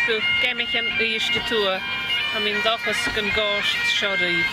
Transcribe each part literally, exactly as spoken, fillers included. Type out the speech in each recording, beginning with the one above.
Geamaichean Uibhist a Tuath, tha mi an dòchas gun còrd seo ribh.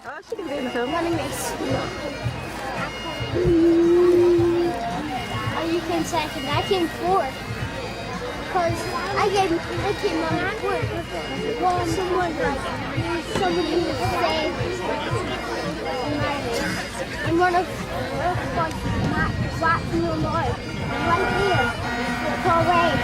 Oh, she can be in the film. Running race. And you came second. I came fourth. 'Cause I came, I came on fourth. Well, someone, like, somebody was saying, and one of, like, my, black and white. Right here. It's all right.